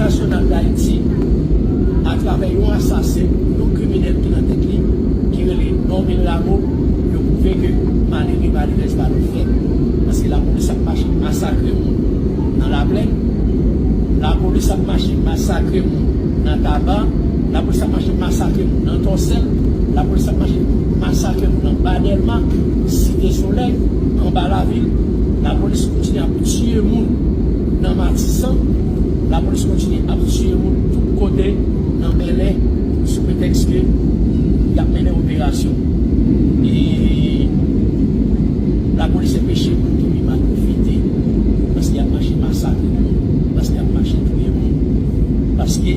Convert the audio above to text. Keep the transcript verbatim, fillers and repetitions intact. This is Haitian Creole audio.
Nasyonal Dayiti, atravè yon asasen, yon kriminèl ki nan tèt li, ki rele Normil Rameau, yo pwouve ke malere, malerèz pa lòt fèt. Paske lapolis ap mache masakre moun nan Laplèn, lapolis ap mache masakre moun nan Taba, lapolis ap mache masakre moun nan Tòsèl, lapolis ap mache masakre moun nan Ba Dèlma, Site Solèy, anba lavil, lapolis kontinye ap tiye moun nan Matisan, lapolis kontinye ap tiye moun tout kote nan Bèlè sou pretèks ke y ap mennen operasyon. E lapolis enpeche moun ki pi mal pwofite, paske y ap mache masakre moun, paske y ap mache touye moun, paske